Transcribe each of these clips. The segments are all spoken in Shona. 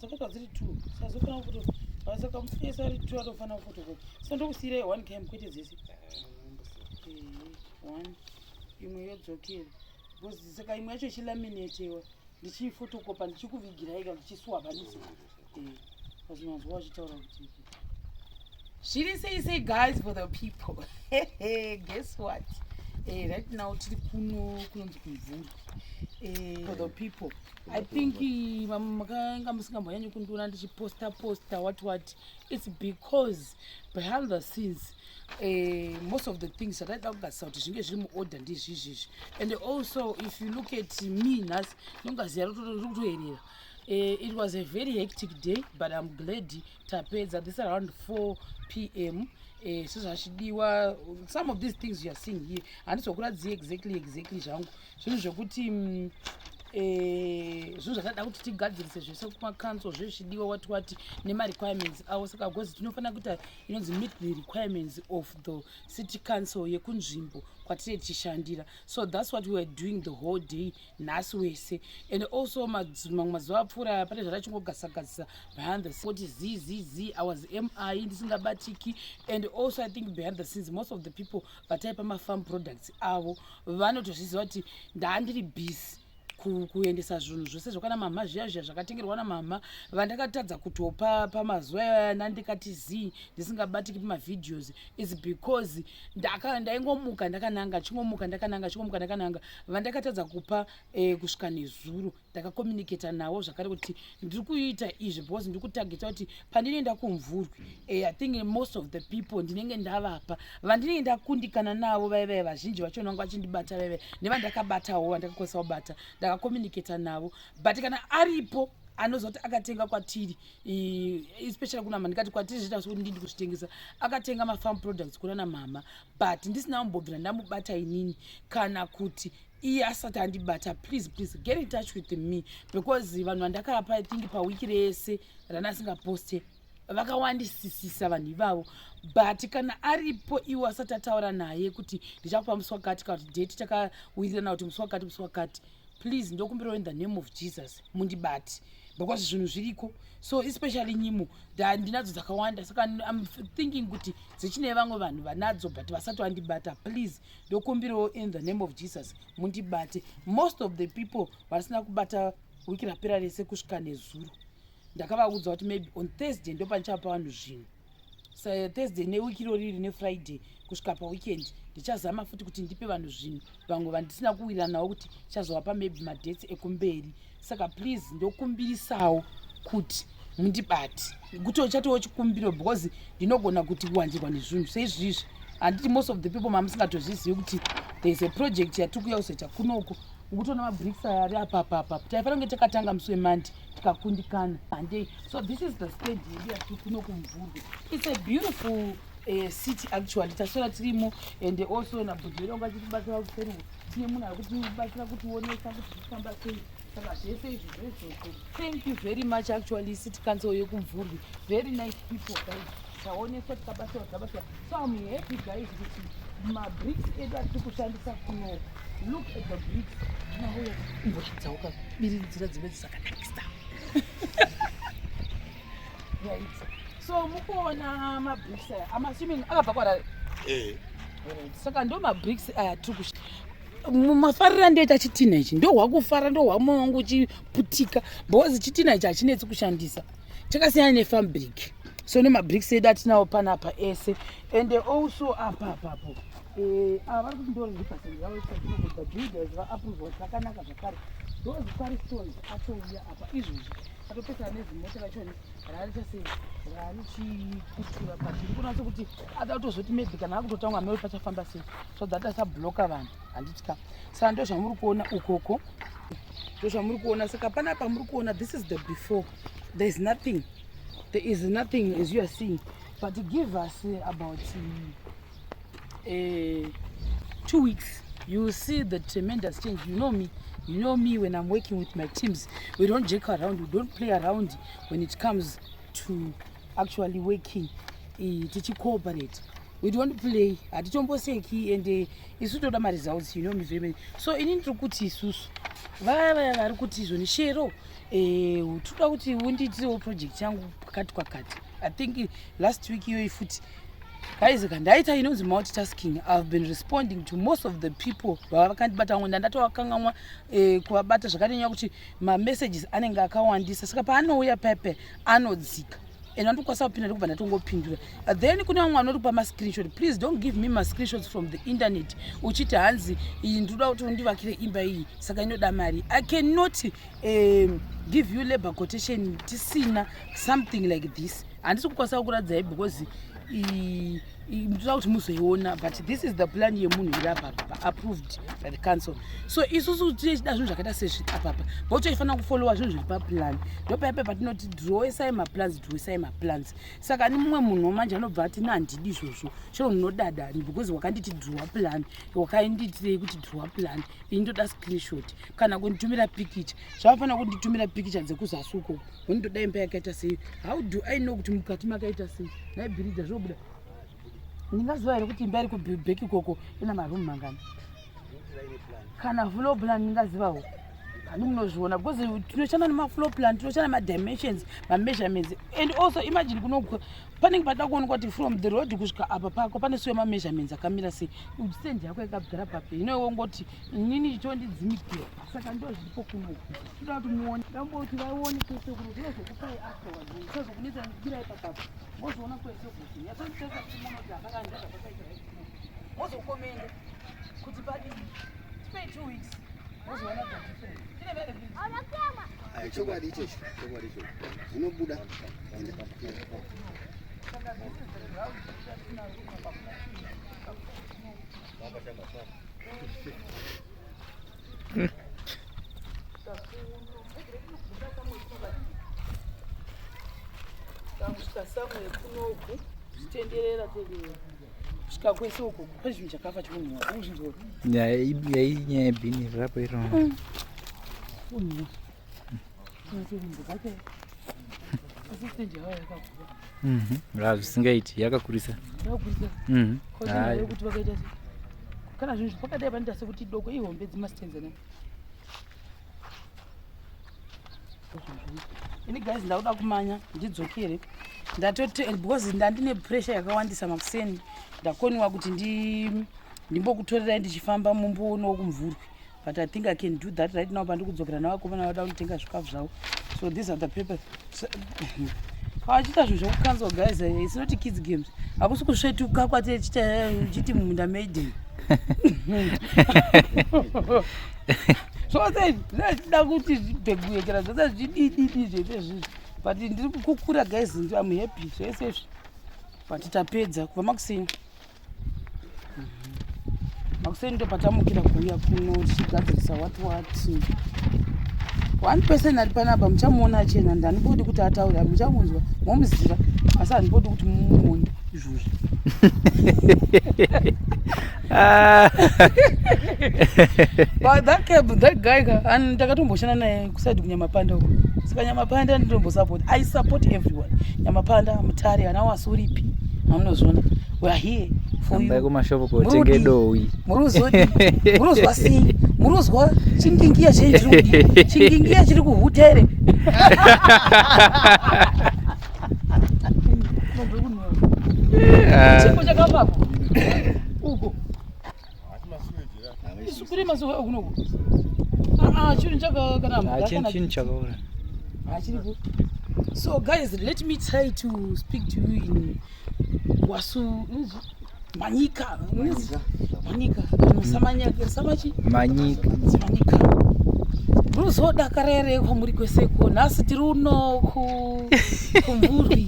Dzakaitwa dziri two, sazofanira kufoto, saka ese ari two atofanira kufotokopi. So ndokusiyirai one cam, kwete dzese. One imwe yodzokera, because saka imwe yacho ichilaminatewa, ndichiifotokopa, ndichikuvigirai ka, ndichiswabanisa pazinonzwa vachitaura kuti zviri sei sei. Guys, for the people, guess what? Right now tiri kuno kunonzi kuMvurwi. For the people, I think makanga musingambonyanyi kundiona ndichiposta posta, what what. It's because behind the scenes, most of the things zvataida kugadzisa kuti zvinge zviri muorder ndizvizvizvi. And also, if you look at me nhasi, nongaziya riri kutoerera. It was a very hectic day, but I'm glad tapedza this around 4 p.m. Sezvachidiwa, some of these things you are seeing here, handizokuradzii exactly zvangu zvinhu zvekuti zvinhu zvatada kuti tigadzirise zvese kumacouncil zvezvichidiwa, what what, nemarequirements avo. Saka because tinofanira kuita inonzi meet the requirements of the city council yekunzvimbo kwatinee tichishandira. So that's what we were doing the whole day nhasi wese. And also mamwe mazuva apfuura pane zvatachingogadzisa behind the kuti z z z, I was mi ndisingabatiki. And also, I think behind the scenes, most of the people vataipa mafarm products avo vanotozviziva kuti ndaandiri busy kuendesa zvinhu zvose zvokana mama zviya zviya zvakatengerwa namama vandakatadza kutopa pamazuva ayana ndikati z ndisingabatiki pamavideos, is because ndaingomuka ndakananga, chingomuka ndakananga, chingomuka ndakananga. Vandakatadza kupa kusvika nezuro ndakacommunicata navo zvakare kuti ndiri kuita izvi because ndiri kutargeta kuti pandinoenda kuMvurwi, I think most of the people ndinenge ndavapa. Vandinenge ndakundikana navo vaivai, vazhinji vacho vanga vachindibata vaivai, nevandakabatawo, vandakakwanisa kubata, ndakacommunicata navo. But kana aripo anozoti akatenga kwatiri, especially kuna ndikati kwatiri, zviita sekuti ndindi kuzvitengesa, akatenga mafarm products kuna namama, but ndisina kumbobvira ndamubata inini kana kuti iye asati andibata, please, please get in touch with me, because vanhu vandakapa, I think pawiki rese randasingaposte, vakawandisisisa vanhu ivavo. But kana aripo iwo asati ataura naye kuti ndichakupa musi wakati, kana kuti date takawirirana kuti musi wakati, musi wakati, please ndokumbirawo in the name of Jesus mundibate, because zvinhu zviriko. So especially nyimo ndinadzo dzakawanda, saka I'm thinking kuti dzichine vamwe vanhu vanadzo but vasati vandibata. Please ndokumbirawo in the name of Jesus mundibate. Most of the people vasina kubata wiki rapera rese kusvika nezuro, ndakavaudza kuti maybe on Thursday ndopandichapa vanhu zvinhu. Sa Thursday newiki iro riri neFriday kusvika paweekend, ndichazama futi kuti ndipe vanhu zvinhu. Vamwe vandisina kuwirirana navo kuti chazovapa maybe madates ekumberi. Saka please ndokumbirisawo kuti mundibate, kuti chatowo chikumbiro, because ndinogona kuti kuwandirwa nezvinhu seizvizvi. Handiti most of the people mamusingatozvizivi kuti there is a project yatiri kuuya kuzoita kunoko? Ukutoona mabricks aya ari apapapa, taifanira kunge takatanga musi weMonday, tikakundikana. Handei. So this is the stand yedu yatiri kuno kuMvurwi. It's a beautiful city actually. Taswera tirimo, and also nabhudhi vedu vanga vachitibatsira kuseri. Tine munhu ari kutibatsira kutionesa kuti zvichifamba sei. Saka zvese izvi zvezvozvo, thank you very much actually, city council yekuMvurwi, very nice people, guys. Taoneswa, tikabatsirwa, tikabatsirwa. So I'm happy, guys, kuti mabricks edu atiri kushandisa kuno, look at the bricks. Nauya imbochidzauka biridzira dzive dzakanakisa, right? So mukuona mabricks aya, I'm assuming akabva kwaRare. Right. Saka ndo mabricks aya tiri kush mafariro andoita chitina ichi, ndohwakufara, ndohwa wangu uchiputika, because chitina ichi hachinetsi kushandisa, chakasiyana nefarm brick. So nemabricks edu atinawo panapa ese, and also apa apapo, ava vari kuti ndo the builders vaapprova zvakanaka zvakare. Those stones atouya apa izvozvi, atopesana nezimota rachoni rarichasei rarichikutura, but iri kunatsa kuti ada kutozoti maybe kana akutotangwa mero pachafamba sei, so that asablocka vanhu, handitya. Saka ndo zvamuri kuona ukoko, ndo zvamuri kuona. Saka panapa muri kuona, this is the before. There is nothing, there is nothing as you are seeing, but give us about 2 weeks, you will see the tremendous change. You know me, you know me, when I'm working with my teams, we don't joke around, we don't play around when it comes to actually working, tichicooperate. We don't play, hatitomboseki, and isu toda maresults. You know me very well. So ini ndiri kuti isusu Vaya vaya vari kuti izvoni Shero, toda kuti undiitirewo project yangu kwakati kwakati. I think last week iyoyi futi guys ka ndaita inonzi multitasking. I've been responding to most of the people vava vakandibata, vamwe ndandatovakangamwa kuvabata zvakanyanya kuti mamessages anenge akawandisa, saka paanouya pepe anodzika and andokwanisa kupinda ndikubva ndatongopindura. Then kune vamwe vanoti pamascreenshot, please don't give me mascreenshots from the internet uchiti hanzi iyi ndinoda kuti undivakire imba iyi, saka inoda mari. I cannot give you labor quotation tisina something like this. Handisi kukwanisa kukuradzai because ndoda kuti muzoiona, but this is the plan yemunhu iri apapa, approved by the council. So isusu tichida zvinhu zvakaita sezvi apapa, but toifanira kufollowa zvinhu zviri paplan. Ndopaipa patinoti drawesai maplans, drawesai maplans. Saka ni mumwe munhu manje anobva ati nahandidi izvozvo, chero ndinodada because wakanditi draw plan, wakaindiitirei kuti draw plan ini ndoda screenshot kana kunditumira pikicha. Zvavafanira kunditumira pikicha dzekuzasi ukoko, unondoda imba yakaita sei? How do I know kuti mukati makaita sei? Naibhiridha zvobuda, ndingaziva here kuti imba iri kuback ikoko ina maroom mangani kana floor plan? Ndingazivawo hani? Munozviona because tinoshanda nemafloor plan, tinoshanda nemadimensions, mameasurements. And also imagine kuno panenge pada kuonekwa kuti from the road kusvika apa pako pane suwe mameasurements akamira sei, stand yako yakagara papi. Ino wongoti inini chitondidzimikira. Saka ndo zviripo kunoku, toda kuti muone, damboti vaone kwese kuno. Zvinozokupai afterwards, usazokunetsa ndibirai papapo, mozoona kwese kuti nyatsonditesa kuti muone kuti akakanda zvapakaita right now. Mozokomenda kuti padii, tipei 2 weeks, mozoona the difference. Tine very big. Aya, chokwadi ichocho, chokwadi ichocho zvinobuda. Enda. Saka this is the ground yatinaro kubva kuna. Kusvika samwe kunoku, zvitenderera tenderera kusvika kwese uko pane zvinhu chakafa chikunhuwa ukuzvinzwa. Yainyaya yebhini rapo iro. Kunhuwa assistant yavo yakakura. Zvisingaiti, yakakurisa. Yakakurisa. Hayi. Kuti vakaita sei kana zvinhu zvakadai, panoita sekuti doko ihombe dzimastands ane. Ini guys, ndakuda kumanya ndidzokere, ndatote because ndandine pressure yakawandisa makuseni, ndakoniwa kuti ndimbokutorerai ndichifamba mumboonawo kumvurwi, but I think I can do that right now pandiri kudzokera navakomana vada kunotenga zvikafu zvavo. So these are the papers. So, vachiita zvinhu zvekucouncil guys, it's not kids games. Hakusi kusvetuka kwatichita chiti mumunda maiden zvose zvinoda kuti zvibheguyekera zvose zvidididi zvese izvizvi, but ndiri kukura guys, am happy zvese izvi, but tapedza kubva makuseni. Makuseni ndo patamukira kuuya kuno tichigadzirisa what what. One person ari panapa muchamuona achena, ndanibodi kuti ataure, muchamunzwa momuziva, asi handibodi kuti mumuone izvozvi. But that cab, that guy ka, and ndakatomboshanda naye kuside kuNyamapanda uko. Saka Nyamapanda ndinombosupporta. I support everyone. Nyamapanda, Mutare, ana Wasuripi. Amunozviona. We are here for Ambai you. kumashopu kotenge Murudi. dowi. Muruzodi, muruzwa sei? Muruzwa chingingiya chei chiri kudii? Chingingiya chiri kuhuta here? Chipo chakafako. Uko. Isu kuri mazuva kunoku. Ah ah, chinhu chaka kana Chinhu chinhu chakaora. Hachiripo. So guys, let me try to speak to you in Wasu Manyika. Manyika. Samanyika. Samachi? Manyika. Manyika. Muzodakarere kwamuri kweseko. Nhasi tiri uno ku kumvurwi.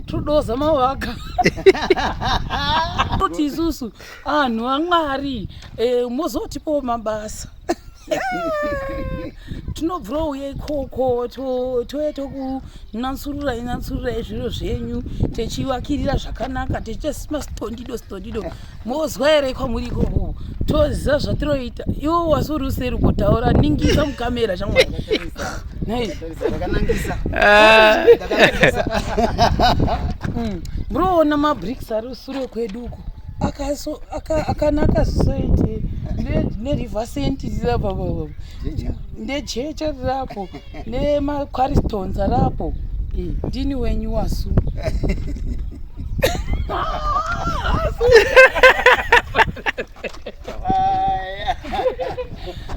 Tudoza mawaka. Kuti isusu anhu aMwari mozotipawo mabasa, tinobvira uye ikoko touya tokunatsururai natsururai zviro zvenyu, techivakirira zvakanaka, tichiita mastondido stondido. Mozwa here kwamuri ikoko? Toziva zvatiroita. Iwo wasuri useri kutaura, ningisa mukamera shamwari. Nhai. Ndakanangisa. Ndakanangisa. Muroona mabricks ari sure kwedu uko, akanaka zvisoite. Neriver sand rirapo, nejecha rirapo, nemaquarry stones arapo. Ndini wenyu wasu.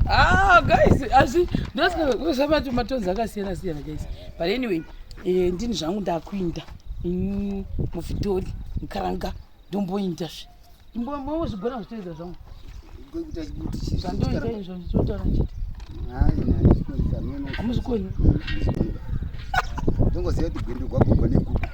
Ah, guys, asi ndosaka matonzi akasiyana siyana, guys. But anyway, ndini zvangu ndakuinda mufidhori mukaranga, ndomboindazve imbozvigona zvitoedza zvangu zvandoita izvo ndichotaura chete. Hamuzvikoni. Ndongoziva kuti gwendo gwagogwa neguku.